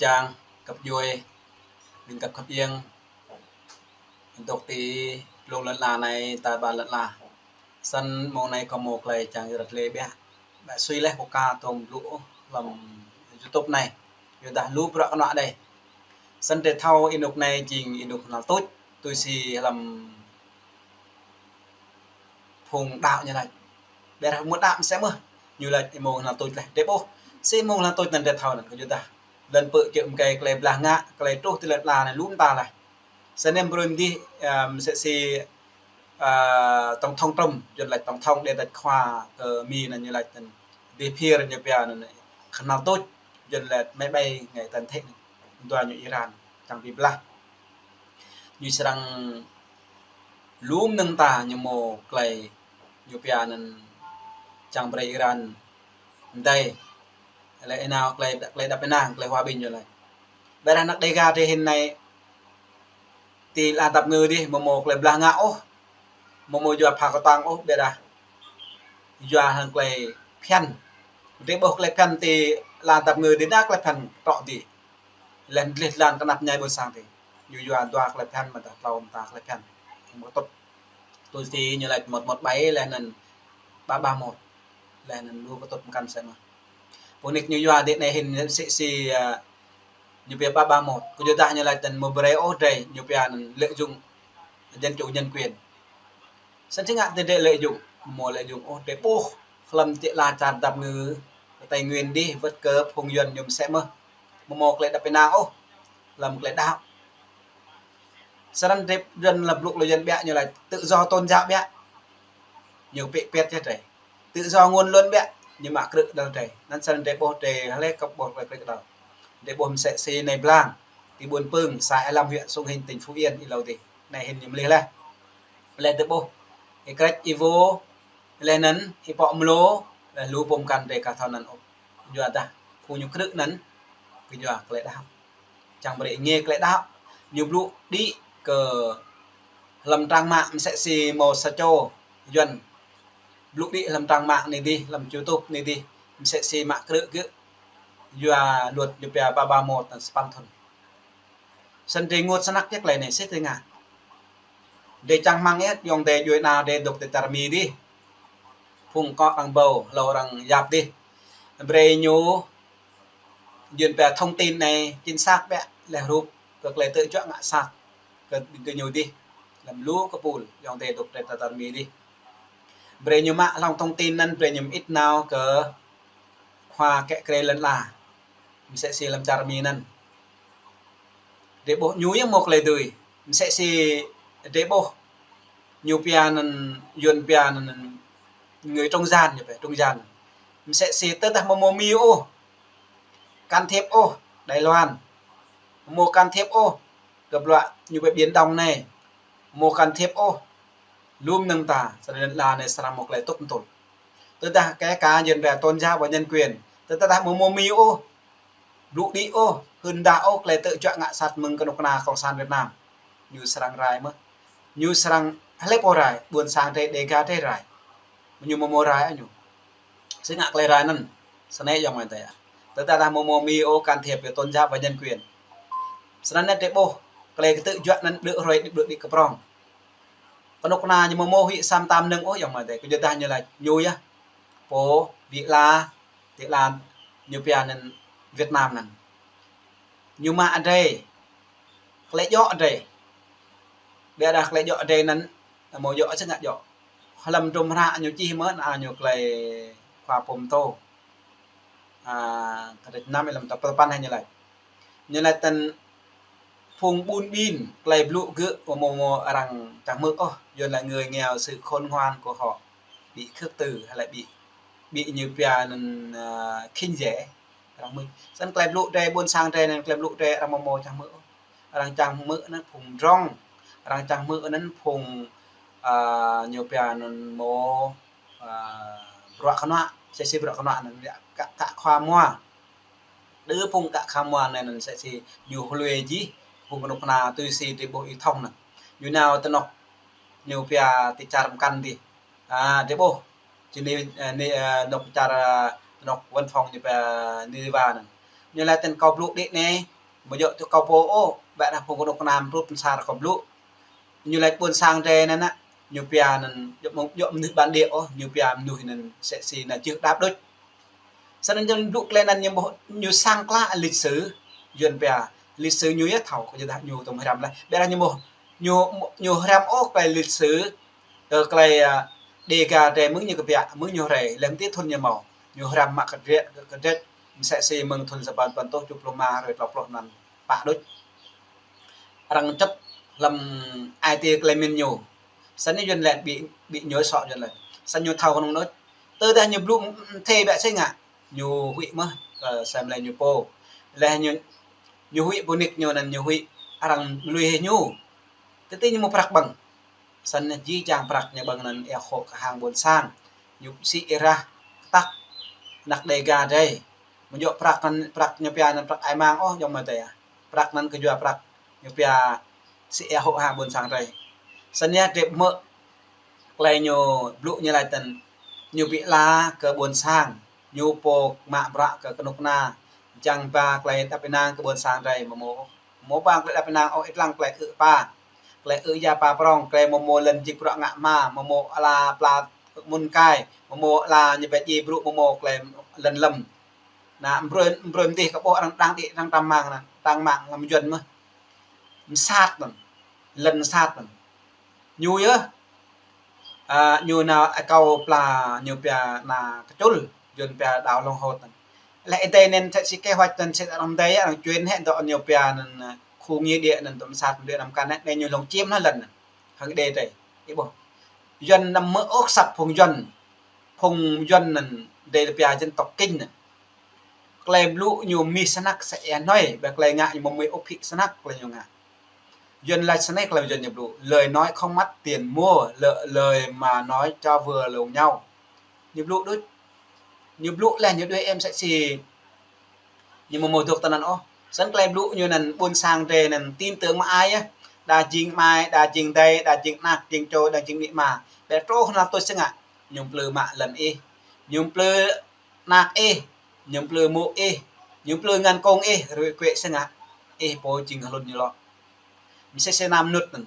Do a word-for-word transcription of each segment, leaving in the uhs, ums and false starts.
Čang, găp djuai, ƀing găp khăp iêng, dŏ ti lŏn lăn ala anai, ta ƀar lăn ala. Snăn mông anai kâo mơ̆ klei čang rơ̆t lĕ ƀiă. Ƀiă sui leh kâo ka tơm blŭ hlăm YouTube anai. Yua dah lu bruă kơ anŏ đei. Snăn drei thâo ênuk anai jing ênuk hnal tuč, tui si hlăm phung đăo ñu lač. Ƀiădah mơ̆ng đăo msĕ mơh, ñu lač êmông hnal tuč leh. Drei ƀuh, si êmông hnal tuč anăn drei thâo anăn, kơ yua dah lăn pư̆ čư̆ mkei klei blah ngă, klei truh ti lăn ala anei lu mta leh. Snăn brơi mdih, ơ, msĕ si, ơ, tổng thống Trump, Yuăn lač tổng thống đe tač khua kơ Mi anăn ñu lač anăn, dih phiơr ñu pia anăn, hnal tuč, Yuăn lač máy bay ngày tận thế anăn, dua ñu Iran, čang bi blah. Ñu srăng lu mnơ̆ng mta ñu mơ̆ klei ñu pia anăn čang brei Iran mdei. Leh ênao klei, klei êđăp ênang, klei hòa bình ñu lač. Ƀiădah anak Đêga drei hĭn anei ti ala dap kngư dih, mơ̆ mơ̆ klei blah ngă ôh, mơ̆ mơ̆ yua pha kơtang ôh, ƀiădah yua hăng klei phiăn. Drei ƀuh klei phiăn ti ala dap kngư dih, đa klei phiăn trŏ dih. Leh dleh dlan kơ anăp ñai ƀuôn sang dih. Ñu yua dua klei phiăn mơ̆ dah tlâo mta klei phiăn. Mơ̆ tŭt. Tui si ñu lač một một bảy leh anăn ba ba một. Leh anăn lu kơ tŭt mkăn msĕ mơh. Pô nik ñu yua dih anei hĭn msĕ si, ơ, ñu pia ba ba một. Kơ yua dah ñu lač anăn mơ̆ brei ôh drei, ñu pia anăn lợi dụng dân chủ nhân quyền. Snăn si ngă drei lợi dụng, mơ̆ lợi dụng ôh drei ƀuh hlăm ti ala čar dap kngư, kơ Tây Nguyên dih, wăt kơ phung Yuăn ñu msĕ mơh. Mơ̆ mơ̆ klei êđăp ênang ôh, hlăm klei đăo. Snăn drei Yuăn lăp blŭ lŏ Yuăn ƀiă ñu lač tự do tôn giáo ƀiă. Ñu pĕ pĕt čeh drei. Tự do ngôn luận ƀiă, ñu mă krư̆ kơđăl drei. Anăn snăn drei ƀuh drei hlei kơ ƀuh klei krư̆ kơđăl. Drei ƀuh msĕ si anei blang, ti ƀuôn Pưng, xã Ea Lâm, huyện Sông Hinh, tỉnh Phú Yên, êlâo dih. Anei hĭn ñu mlih leh. Leh drei ƀuh, ih krĕč ih vô, leh anăn ih pŏk mlô, leh lu pô mkăn drei ka thâo anăn ôh. Yua dah, phung ñu krư̆ anăn, kơ yua klei đăo. Čang brei ih ngă klei đăo, ñu blŭ đĭ kơ hlăm trang mạng msĕ si mơ̆ sa čô Yuăn. Blŭ đĭ hlăm trang mạng anei dih, hlăm YouTube anei dih, msĕ si mă krư̆ gơ̆, yua luật ñu pia ba ba một anăn sa păn thŭn. Snăn drei ênguôt snăk yơh klei anei sĭt tơ ngă. Drei čang hmăng yơh, ayŏng adei djuê ana drei dôk ti čar Mi dih. Phung kŏ arăng ƀâo, hlâo arăng yap dih. Brei ñu, Yuăn pia thông tin anei chính xác ƀiă, leh rup kơ klei tơjuă ngă sat kơ, kơ ñu dih. Hlăm lu kơ pul, ayŏng adei dôk ti čar Mi dih. Brei ñu mă hlŏng thông tin anăn, brei ñu mơĭt nao kơ khua kiă kriê lăn ala. Msĕ si hlăm čar Mi anăn. Drei ƀuh ñu yơh mơ̆ klei dưi. Msĕ si drei ƀuh ñu pia anăn, Yuăn pia anăn người trung gian ñu pia, trung gian. Msĕ si tơdah mơ̆ mơ̆ Mi ôh can thiệp ôh, Đài Loan. Mơ̆ can thiệp ôh, kơ bruă ñu pia Biển Đông anei. Mơ̆ can thiệp ôh, lu mnơ̆ng mta, snăn lăn ala anei srăng mơ̆ klei tŭk mtŭl. Tơdah kơ ka Yuăn pia tôn giáo và nhân quyền. Tơdah mơ̆ mơ̆ Mi ôh, blŭ đĭ ôh, hưn đa ôh, klei tơjuă ngă sat mơ̆ng kơnuk kơna cộng sản Việt Nam. Ñu srăng rai mơh. Ñu srăng hlei pô rai, ƀuôn sang drei Đêga drei rai. Ñu mơ̆ mơ̆ rai ñu. Si ngă klei rai anăn. Snei ayŏng amai adei. Tơdah mơ̆ mơ̆ Mi ôh can thiệp về tôn giáo và nhân quyền. Snăn anei drei ƀuh, klei kơ tơjuă anăn đơ hrơi đĭ blŭ đĭ kơ prŏng. Kơnuk kơna ñu mơ̆ mơ̆ huĭ sa mta mnơ̆ng ôh ayŏng amai adei. Kơ yua dah ñu lač ñu yơh. Pô, ƀĭ la, ti ala ñu pia anăn Việt Nam anăn. Ñu mă drei, klei djŏ drei. Ƀiădah klei djŏ drei anăn, mơ̆ djŏ si ngă djŏ. Hlăm hdruôm hră ñu čih mơ̆, anăn ñu klei khua pô mtô. A, kơdrêč năm êlan tal păn hă ñu lač. Ñu lač tăn phung ƀun ƀin, klei blŭ gơ̆, mơ̆ mơ̆ arăng čang hmư̆ ôh, Yuăn lač người nghèo sự khôn ngoan của họ bị khước từ, hay là bị, bị ñu pia anăn, a, khinh rẻ, arăng hmư̆. Snăn klei blŭ drei, ƀuôn sang drei anăn klei blŭ drei arăng mơ̆ mơ̆ čang hmư̆ ôh. Arăng čang hmư̆ anăn phung drŏng, arăng čang hmư̆ anăn phung, a, ñu pia anăn mơ̆, a, bruă kơnuă, msĕ si bruă kơnuă anăn, ka, ka khua mua. Đơ phung ka khua mua anei anăn msĕ si ñu hlue jih, phung kơnuk kơna tui si drei ƀuh ih thŏng anăn. Ñu nao ti anôk ñu pia ti čar mkăn dih. A, drei ƀuh. Či ni, a, ni, a, anôk čar, a, anôk văn phòng ñu pia Geneva anăn. Ñu laĭ tơ̆n kâo blŭ đĭ anai, mơ̆ yua tui kâo pô ôh, ƀĕ đah phung kơnuk kơna mơtrut mơsar kâo blŭ. Ñu laĭ ƀôn sang drei anŭn, ñu pia anŭn, yua mơ̆ng, yua mơnuih bản địa ôh, ñu pia mơnuih anŭn sĕ si anŭn jưh đăp đôč. Snăn Yuăn blŭ klei anŭn ñu ƀuh, ñu sang klă lịch sử, Yuăn pia, lịch sử ñu yơh thâo, kơ jơdah ñu tŭm hrăm laih. Ƀĕ đah ñu ƀuh, ñu, ñu hrăm ôh klei lịch sử, kơ klei, a, Dega drei mơ̆ng ñu kơbiă, mơ̆ng ñu hrei, leh mơ̆ng ti thŭn ñu mâo. Ñu hrăm mă kơdrĕč, kơdrĕč, msĕ si mơ̆ng thŭn sapăn rơtuh tơjuh pluh rơma, hrơi tlâo pluh anŭn pă đôč. Arăng čăt hlăm ai tiê klei mĭn ñu. Snăn Yuăn laĭ ƀĭ, ƀĭ ñu sŏ Yuăn laĭ. Snăn ñu thâo kơnơ̆ng đôč. Tơdah ñu blŭ mthê ƀĕ si ngă. Ñu huĭ mơh, ơ, sem leh ñu pô. Leh ñu, ñu huĭ pô nik ñu anŭn ñu huĭ arăng lui hĭ ñu. Tơti ñu mâo prăk ƀơ̆ng. Snăn jih jang prăk ñu ƀơ̆ng anŭn ia hŏk kơ hăng ƀôn sang. Ñu sĭ êrah kơtăk anak Dega drei. Mơ̆ yua prăk anŭn, prăk ñu pia anŭn prăk ai mang ôh, yua mơ̆ tơdah. Prăk anŭn kơ yua prăk ñu pia sĭ ia hŏk hăng ƀôn sang drei. Snăn yơh drei hmư̆ klei ñu blŭ ñu laĭ tơ̆n. Ñu ƀĭ la kơ ƀôn sang. Ñu pô mă bruă kơ kơnuk kơna. Čang ba klei đăp ênang kơ ƀôn sang drei mơ̆ mâo. Mâo ƀăng klei đăp ênang ôh, ih lăng klei ư̆ kơ pa. Klei ư̆ ya pa prŏng, klei mơ̆ mâo lŏn jik bruă ngă hma, mơ̆ mâo ala pla mŭn kai, mơ̆ mâo ala ñu pia djiê brŭ, mơ̆ mâo klei lŏn lăm. Anŭn, mbrơi, mbrơi mdih kơ ƀuh arăng đang đĭ, arăng tăm mang anŭn, tăm mang ngăm Yuăn mơh. Msat anŭn, lŏn msat anŭn. Ñu yơh, a, ñu nao akâo pla ñu pia anŭn kơčŭl, Yuăn pia đảo Long Hot anŭn. Leh ih dei anŭn sĕ si kế hoạch anŭn sĕ arăng dei, arăng chuyển hĕ dŏ ñu pia anŭn, a, khu nghĩa địa anŭn tŭm msat đuaĭ năm kăn hĕ, anai ñu lŏng chiếm hă lŏn anŭn. Hăng ih dei dei, ih ƀuh. Yuăn anăm hmư̆ ôh asăp phung Yuăn, phung Yuăn anŭn dei pia dân tộc Kinh anŭn. Klei blŭ ñu mĭn snăk sĕ ia hnoi, ƀĕ klei ngă ñu mơ̆ mĭn ôh phĭ snăk klei ñu ngă. Yuăn laĭ snei klei Yuăn ñu blŭ, lời nói không mất tiền mua, lơ-, lời mà nói cho vừa lòng nhau. Ñu blŭ đôč. Ñu blŭ leh ñu đuaĭ em sĕ si. Ñu mơ̆ mâo dŏ tơnăn ôh. Snăn klei blŭ ñu anŭn ƀôn sang drei anŭn tin tưởng mă ai yơh. Đa jing amai, đa jing adei, đa jing anak, jing čô, đa jing amĭ ama. Ƀĕ truh anăp tui si ngă. Ñu mplư mă lŏn ih. Ñu mplư anak ih, ñu mplư mô̆ ih, ñu mplư ngăn kông ih, rui kuĕ si ngă, ih pô jing hlŭn ñu lŏ. Msĕ si anăm mơnŭt anŭn.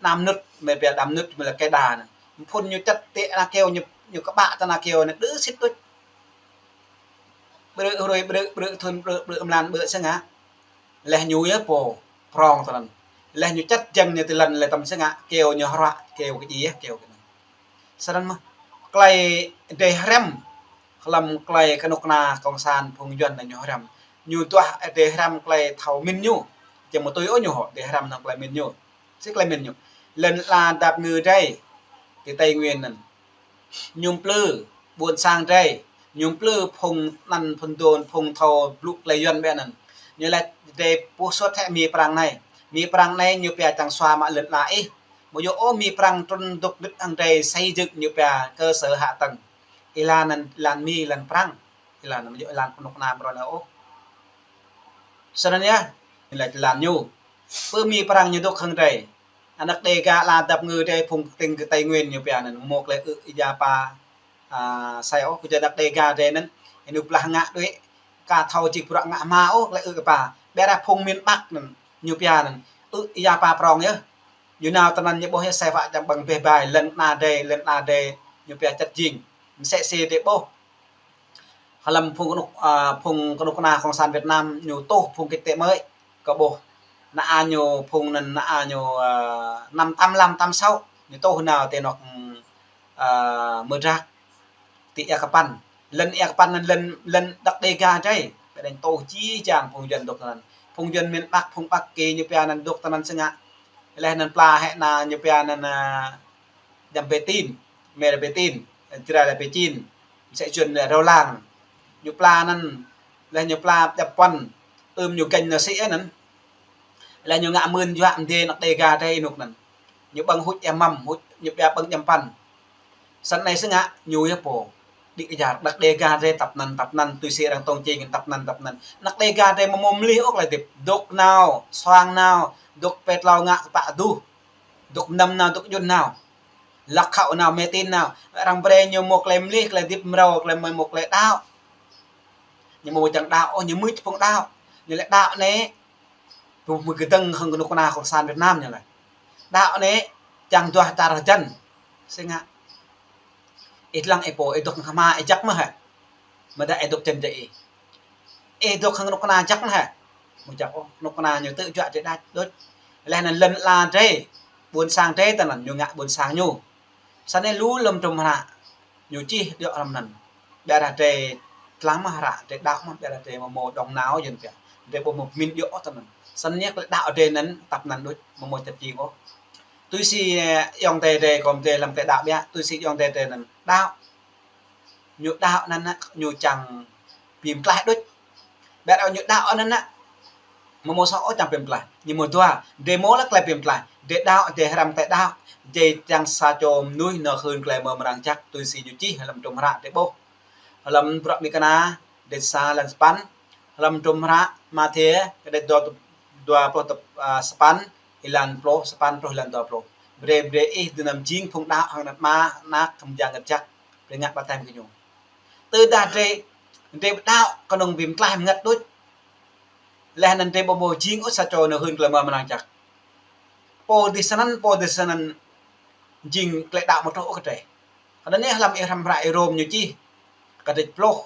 Anăm mơnŭt, mơ̆ pia anăm mơnŭt, mơ̆ lĕ kơ đa anŭn. Mphŭn ñu čăt tĕ ană keo ñu, ñu kơƀă tơ ană keo anŭn, đơ sĭt đôč. Brư̆ hrơi, brư̆, brư̆ thŭn, brư̆, brư̆ mlan, brư̆ si ngă. Leh ñu yơh pô prŏng tơnăn. Leh ñu čăt jơ̆ng ñu ti lŏn leh tăm si ngă, keo ñu hră, keo kơ djai, keo kơ anŭn. Snăn mơh, klei drei hrăm, hlăm klei kơnuk kơna cộng sản phung Yuăn anŭn ñu hrăm. Ñu duah drei hrăm klei thâo mĭn ñu. Čang mơ̆ tui ôh ñu hŏ, drei hrăm hăng klei mĭn ñu. Si klei mĭn ñu. Lŏn ala dap ngơ drei, ti Tây Nguyên anŭn. Ñu mplư, ƀôn sang drei. Ñu mplư phung anăn phung đôn, phung thâo blŭ klei Yuăn ƀĕ anŭn. Ñu laĭ drei puh suôt hĕ Mi Prăng anai. Mi Prăng anai ñu pia čang sua mă lŏn ala ih. Mơ̆ yua ôh Mi Prăng trŭn dŏ đĭt hăng drei xây dựng ñu pia cơ sở hạ tầng. Êlan anŭn, êlan Mi, êlan Prăng. Êlan anŭn, mơ̆ yua êlan kơnuk kơna mrô anai ôh. Snăn yơh, ñu laĭ êlan ñu. Pơ Mi Prăng ñu dŏ hăng drei. Anăk Dega ala dap ngơ drei phung tĭng kơ Tây Nguyên ñu pia anŭn, mâo klei ư̆ ya pa, a, sai ôh, kơ jơ̆ anăk Dega drei anŭn, ñu blah ngă đuaĭ, ka thâo jik bruă ngă hma ôh, klei ư̆ kơ pa. Ƀĕ ra phung miền Bắc anŭn, ñu pia anŭn, ư̆ ya pa prŏng yơh. Ñu nao tơnăn ñu ƀuh yơh sai wă čang ƀơ̆ng bĕ bai, lŏn ala drei, lŏn ala drei, ñu pia čăt jing. Msĕ si drei ƀuh. Hlăm phung kơnuk, a, phung kơnuk kơna cộng sản Việt Nam ñu tuh phung kĕt tĕ mơ̆i. Kơ ƀuh. Ană ñu phung anŭn ană ñu, a, năm tám lăm, tám sáu. Ñu tuh nao ti anŏ, a, Mơdrak. Ti Ia Kơpăn. Lŏn Ia Kơpăn anŭn lŏn, lŏn anăk Dega drei. Ƀĕ anŭn tuh jih jang phung Yuăn dŏ tơnăn. Phung Yuăn miền Bắc, phung Bắc Kỳ ñu pia anŭn dŏ tơnăn si ngă. Leh anŭn pla hĕ anŭn ñu pia anŭn, a, Dăm Bê Tin, mê là Bê Tin, Jrai là Bê Chin, msĕ Yuăn là rau làng. Ñu pla anŭn, leh ñu pla djăp puăn, ưm ñu ganh nao sĭ anŭn. Leh ñu ngă mưn yua mdê anăk Dega drei anŭk anŭn. Ñu ƀơ̆ng huč ia măm, huč ñu pia ƀơ̆ng djăm păn. Snăn anai si ngă, ñu yơh pô. Đĭ kơ jar, anăk Dega drei tăp anăn, tăp anăn, tui si arăng tông čing tăp anăn, tăp anăn. Anăk Dega drei mơ̆ mâo mlih ôh klei hơdip. Dŏ nao, suang nao, dŏ pĕt hlâo ngă kơpă duh. Dŏ mnăm nao, dŏ djŭn nao. Lăk khăo nao, mê tín nao. Arăng brei ñu mâo klei mlih, klei hơdip mrâo, klei mâo, mâo klei đăo. Ñu ƀu čang đaŏ ôh, ñu mưč phung đaŏ. Ñu lĕ đaŏ anai, ƀu mưč kơdơ̆ng hăng kơnuk kơna cộng sản Việt Nam ñu lĕ. Đaŏ anai, čang duah čar hơjăn. Sĭt ngă. Ih lăng ih pô, ih dŏ hăng hma ih jak mơ̆ hă? Mơ̆ dah ih dŏ čen jai ih. Ih dŏ hăng kơnuk kơna jak mơ̆ hă? Mơ̆ jak ôh, kơnuk kơna ñu tŭ juă drơi đač đôč. Laih anŭn lŏn ala drơi, ƀôn sang drơi tơ anŭn, ñu ngă ƀôn sang ñu. Săn anai lu lŏm tơm hră, ñu čih dŏ hrŏm anŭn. Ƀiă dah drơi tlam mă hră, drơi đaŏ mă, ƀiă dah drơi mơ̆ mơ̆ dŏng nao jăn pia. Drơi ƀu mơ̆ min dŏ ôh tơ anŭn. Săn anai klei đaŏ drơi anŭn, tăp anŭn đôč, mơ̆ mơ̆ čăt jing ôh. Tui si, ơ, ayŏng adơi drơi, kơ adơi lăm klei đaŏ ƀiă, tui si ayŏng adơi drơi anŭn đaŏ. Ñu đaŏ anŭn nă, ñu čang bi mtlaih đôč. Ƀiă dah ñu đaŏ anŭn nă, mơ̆ mơ̆ soh ôh čang bi mtlaih. Ñu mơ̆ dua, drơi mơ̆ lĕ klei bi mtlaih. Drơi đaŏ, drơi hrăm klei đaŏ. Drơi čang sa čô mơnuih nao hưn klei mơak mơrang jăk tui si ñu čih hlăm tơm hră drơi ƀuh. Hlăm bruă Mi Kơna, drơi sa lăn sapăn. Hlăm tơm hră Mathiơ, kơđĕt dua, dua pluh tơ-, a, sapăn, êlan pluh, sapăn truh êlan dua pluh. Brơi, brơi ih dơnăm jing phung đaŏ hăng anăn Ama, Ană, hăng Yang Bơngăt Jăk. Brơi ngă baptem kơ ñu. Tơdah drơi, drơi đaŏ kơnơ̆ng bi mtlaih mơngăt đôč. Laih anŭn drơi ƀu mơ̆ jing ôh sa čô nao hưn klei mơak mơrang jăk. Pô dih săn anŭn, pô dih săn anŭn jing klei đaŏ mơ̆ truh ôh kơ drơi. Kơ anŭn yơh hlăm ih hrăm hră ih Rôm ñu čih. Kơđĕt pluh.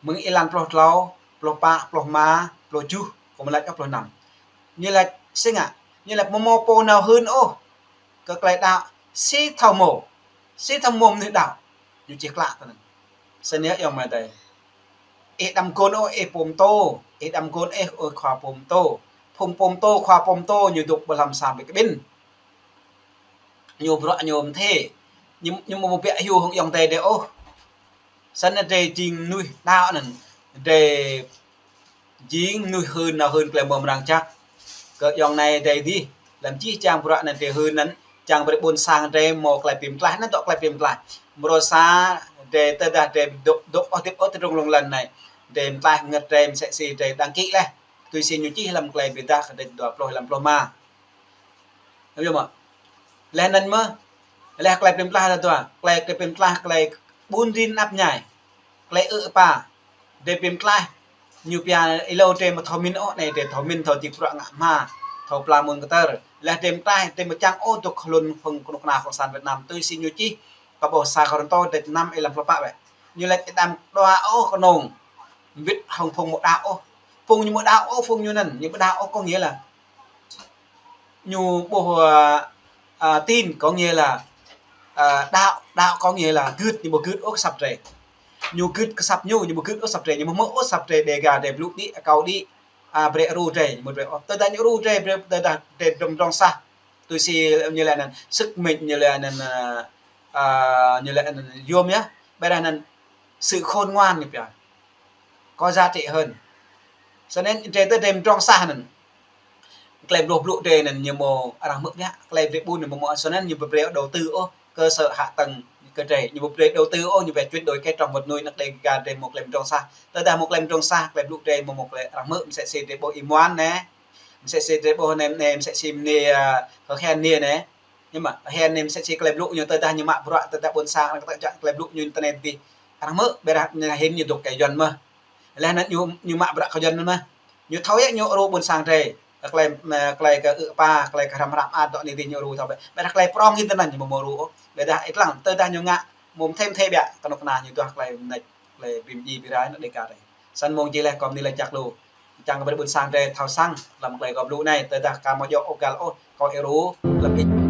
Mơ̆ng êlan pluh klâo, pluh pă, pluh rơma, pluh tơjuh, kơ mơ̆ laĭ ôh pluh năm. Ñu laĭ sĭt ngă, ñu laĭ mơ̆ mơ̆ pô nao hưn ôh kơ klei đaŏ, si thâo mơ̆, si thâo mơ̆ mơnuih đaŏ. Ñu čih klă tơ anŭn. Săn anai ayŏng amai adơi. Ih đăm gôn ôh, ih pô pơtô, ih đăm gôn ih, ôh khua pô pơtô. Phung pô pơtô, khua pô pơtô, ñu dŏ ƀơi hlăm sa ƀĕ kƀĭn. Ñu bruă ñu mơthê. Ñu, ñu mơ̆ ƀiă hyu hăng ayŏng adơi drơi ôh. Săn anai drơi jing mơnuih đaŏ anŭn. Drơi jing mơnuih hưn nao hưn klei mơak mơrang jăk. Kơ ayŏng adơi drơi dih. Hlăm jih jang bruă anŭn drơi hưn anŭn. Čang brơi ƀôn sang drơi mơ̆ klei bi mtlaih anŭn dŏ klei bi mtlaih. Mrô sa drơi tơdah drơi dŏ, dŏ ôh hơdip ôh tơdrong lŏng lăn anai. Drơi mtlaih mơngăt drơi mơsĕ si drơi đăng ký laih. Tui si ñu čih hlăm klei Bi Êdah kơđĕt dua pluh êlan pluh rơma. Hơbĭ mơ̆? Laih anŭn mơ̆, laih klei bi mtlaih lĕ dua, klei, klei bi mtlaih, klei ƀun rin anăp mơñai, klei ư̆ pă, drơi bi mtlaih, ñu pia êlâo drơi mơ̆ thâo min ôh, anai drơi thâo min, thâo djik bruă ngă hma, thâo pla mơ̆ng kơtơr, laih drơi mtlaih, drơi mơ̆ čang ôh dŏ hlŭn phung kơnuk kơna cộng sản Việt Nam, tui si ñu čih, kơ ƀuh sa Kôrintô kơđĕt năm êlan pluh pă wĕ. Ñu laĭ ih đăm đua ôh kơnơ̆ng, mbĭt hăng phung mơ̆ đaŏ ôh, phung ñu mơ̆ đaŏ ôh, phung ñu anŭn, ñu mơ̆ đaŏ ôh, có nghĩa là ñu ƀuh, a, a, tin, có nghĩa là, a, đaŏ, đaŏ có nghĩa là gưt, ñu ƀu gưt ôh kơ asăp drơi. Ñu gưt kơ asăp ñu, ñu ƀu gưt ôh asăp drơi, ñu mơ̆ hmư̆ ôh asăp drơi, Dêga drơi blŭ đĭ, akâo đĭ, a, brơi ru drơi, ñu mơ̆ brơi ôh. Tơdah ñu ru drơi, brơi tơdah drơi dŏ mơdrŏng sah. Tui si ñu laĭ anŭn, sức mạnh ñu laĭ anŭn, a, a, ñu laĭ anŭn yôm yơh. Ƀiă dah anŭn sự khôn ngoan ñu pia. Có giá trị hơn. Săn anai drơi tơ drơi mơdrŏng sah anŭn. Klei blŭ blŭ drơi anŭn ñu mơ̆ arăng hmư̆ biă, klei brơi ƀun ñu mơ̆ mơ̆ săn anai ñu ƀu brơi đầu tư ôh, cơ sở hạ tầng kơ drơi, ñu ƀu brơi đầu tư ôh, ñu ƀu chuyển đổi cây trồng vật nuôi anŭn Dêga drơi mơ̆ klei mơdrŏng sah. Tơdah mơ̆ klei mơdrŏng sah, klei blŭ drơi mơ̆ mơ̆ klei arăng hmư̆, mơsĕ si drơi ƀuh Y Muan anai, mơsĕ si drơi ƀuh anai, anai, mơsĕ si mơnê, a, Khơ Khen anai anai. Ñu mă, Khơ Khen anai mơsĕ si klei blŭ ñu tơdah ñu mă bruă, tơdah ƀôn sang arăng kơtơ̆ juă klei blŭ ñu tơ anai dih. Arăng hmư̆, ƀiă dah anai hĭn ñu dŏ kơ Yuăn mơ̆. Laih anŭn ñu, ñu mă bruă kơ Yuăn mơ̆. Ñu thâo yơh ñu ru ƀôn sang drơi. Klei, klei kơ ư̆ pă, klei kơ hrăm hră mơak dŏ anai dih ñu ru thâo ƀiă. Ƀiă dah klei prŏng hĭn tơ anŭn ñu mơ̆ mơ̆ ru ôh. Ƀiă dah ih lăng, tơdah ñu ngă, mơ̆ mơthê mơthê ƀiă, kơnuk kơna ñu duah klei mơneč, klei bi mdjiê bi rai anŭn Dêga drơi. Săn mơ̆ng jih laih kâo bơni laĭ jăk lu. Čang kơ brơi ƀôn sang drơi thâo săng, hlăm klei kâo blŭ anai, tơdah ka mơ̆ djơ̆ ôh găl ôh, kâo ih ru, hlăm ih.